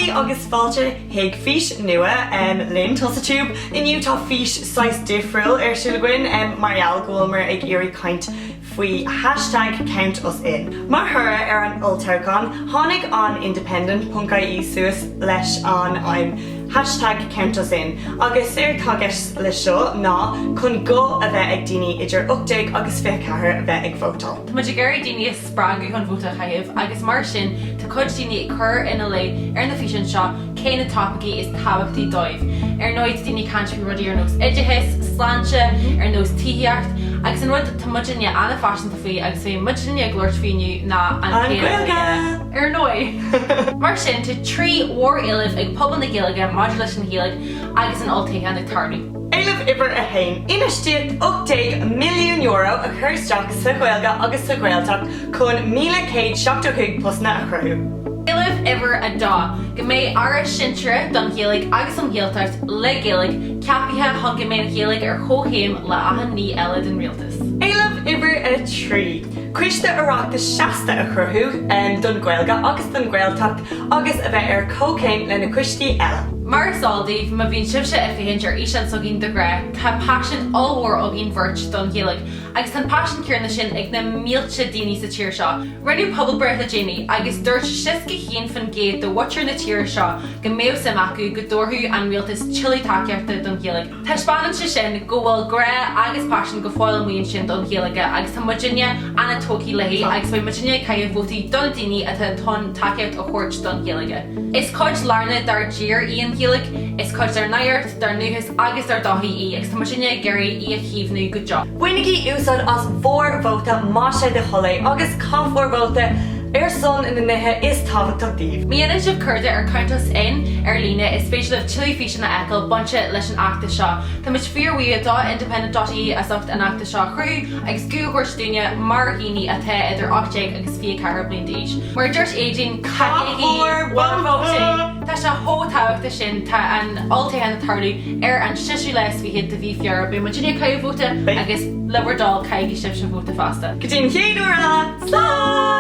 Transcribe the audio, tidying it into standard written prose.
Fáiltigí agus fáilte chuig fís nua linn, TusaTube. Inniu tá fís saghas difriúil ar siúl againn mar gheall go bhfuileamar ag iarraidh caint faoi hashtag CountUsIn. Mar thoradh ar an olltoghchán, tháinig an Independent ponc ie suas leis an aidhm hashtag CountUsIn agus séard tá i gceist leis seo ná chun guth a bheith ag daoine idir 18 agus 24 a bheith ag vótáil. Tá muid ag iarraidh daoine a spreagadh chun vóta a chaitheamh agus mar sin tá cuid daoine ag cur ina luí ar na físeáin seo cé na topaicí is tábhachtaí dóibh. Ar ndóigh tá daoine ag caint faoi rudaí ar nós oideachas, sláinte, ar nós tithíocht agus an rud tá muidinne an-phaiseanta faoi agus beidh muidinne ag labhairt faoi inniu ná an An Ghaeilge! Ghaeilge! Ar ndóigh! Mar sin tá 3 mhór-éileamh ag pobal na Gaeilge maidir leis an Ghaeilge agus an olltoghchán ag tarlú. Éileamh uimhir 1, Infheistíocht €18 milliún a chur isteach sa Ghaeilge agus sa Ghaeltacht chun 1,175 postanna a chruthú. Éileamh uimhir 2, Go mbeidh Aire Sinsearach don Ghaeilge agus don Ghaeltacht le Gaeilge ceapaithe chun go mbeidh an Ghaeilge ar chomhchéim le achan ní eile den rialtas. Éileamh uimhir 3, Coiste Oireachtais seasta a chruthú don Ghaeilge agus don Ghaeltacht agus a bheith ar comhchéim le na coistí eile. Mar is eol daoibh, má bhíonn sibhse ag féachaint ar fhíseáin s'againn de ghnáth, tá paisean ollmhór againn bheirt don Ghaeilge, agus tá an paisean céanna sin ag na mílte daoine sa tír seo. Rinneadh pobalbhreith le déanaí, agus dúirt 61% de mhuintir na tíre seo go mbeadh suim acu go dtabharfadh an rialtas tuilleadh tacaíochta don Ghaeilge. Taispeánann sé sin go bhfuil grá agus paisean go fóill amuigh ansin don Ghaeilge agus tá muidinne an-tógtha léi agus beidh muidinne ag caitheamh vótaí do na daoine atá chun tacaíocht a thabhairt don Ghaeilge. Is cuid lárnach dár dtír í an Ghaeilge, is cuid dár n-oidhreacht, dár ndúchas agus dár dtodhchaí í agus tá muidinne ag iarraidh í a chaomhnú go deo. Bainigí úsáid as bhur vóta más é do thoil é agus caith bhur vóta ar son na nithe is tábhachtach daoibh. Má dhéanann sibh cuardach ar Count Us In ar líne, is féidir libh tuilleadh físeán a fheiceáil bainte leis an fheachtas seo. Tá muid fíorbhuíoch do Independent dot ie as ucht an fheachtas seo a chruthú agus guth a thabhairt dúinne mar dhaoine atá idir 18 agus 24 bliain d'aois. Mar a dúirt Aedín, caithigí bhur vótaí! Tá sé chomh tábhachtach sin, tá an olltoghchán ag tarlú ar an seisiú lá is fichead de mhí Feabhra, beidh muidinne ag caitheamh vóta agus le bhur dtoil caithigí sibhse vóta fosta. Go dtí an chéad uair eile, slán!